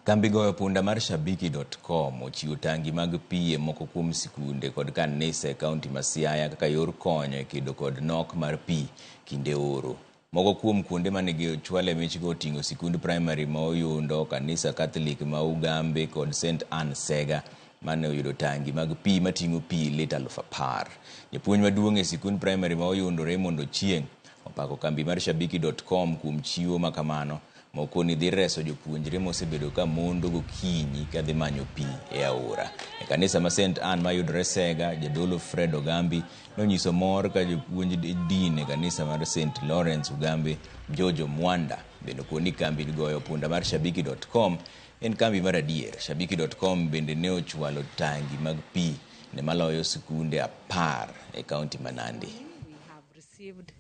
Kambi goyo punda mar Shabiki.com ochiwo tangi mag pi e moko kuom sikunde kod kanise e kaunti ma Siaya kaka yor konyo e kedo kod nok mar pi kinde oro. Moko kuom kuonde mane ochwale michgo oting'o sikund primary ma Oyundo, kanisa Catholic ma Ugambe kod St Anne Sega mane oyudo tangi mag pi mating'o pi lita 10,000. Japuonj maduong' e sikund primary ma Oyundo Raymond Ochieng' opako kambi mar Shabiki.com kuom chiwo makamano mokoni dhi reso jopuonjre mosebedo ka mondo gokinyi kadhi manyo pi e aora. E kanisa ma St Anne mayudore Sega, jadolo Fred Ogambi nonyiso mor ka jopuonj din e kanisa mar St Lawrence Ugambe Jojo Mwanda bende okoni kambi goyo punda mar Shabiki.com en kambi mar adier. Shabiki.com bende ne ochwalo tangi mag pi ne maloyo sikunde 10 e kaunti ma Nandi. We have received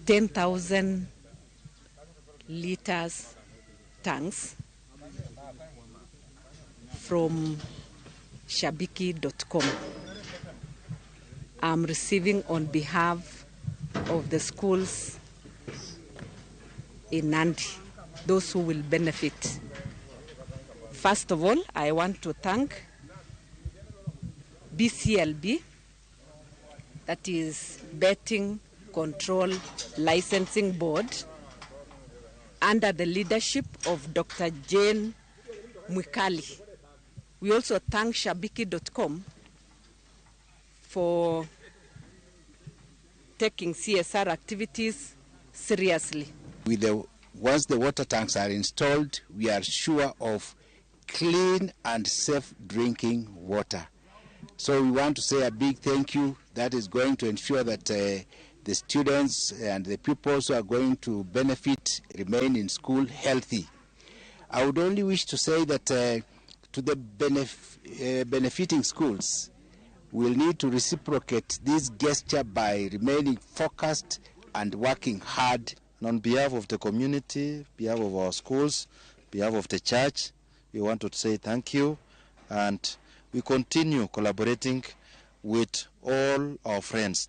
10,000 liters tanks from Shabiki.com. I'm receiving on behalf of the schools in Nandi, those who will benefit. First of all, I want to thank BCLB, that is Betting Control Licensing Board, under the leadership of Dr. Jane Mwikali. We also thank Shabiki.com for taking CSR activities seriously. Once the water tanks are installed, we are sure of clean and safe drinking water. So we want to say a big thank you. That is going to ensure that the students and the pupils who are going to benefit remain in school healthy. I would only wish to say that to the benefiting schools, we'll need to reciprocate this gesture by remaining focused and working hard. And on behalf of the community, behalf of our schools, behalf of the church, we want to say thank you, and we continue collaborating with all our friends.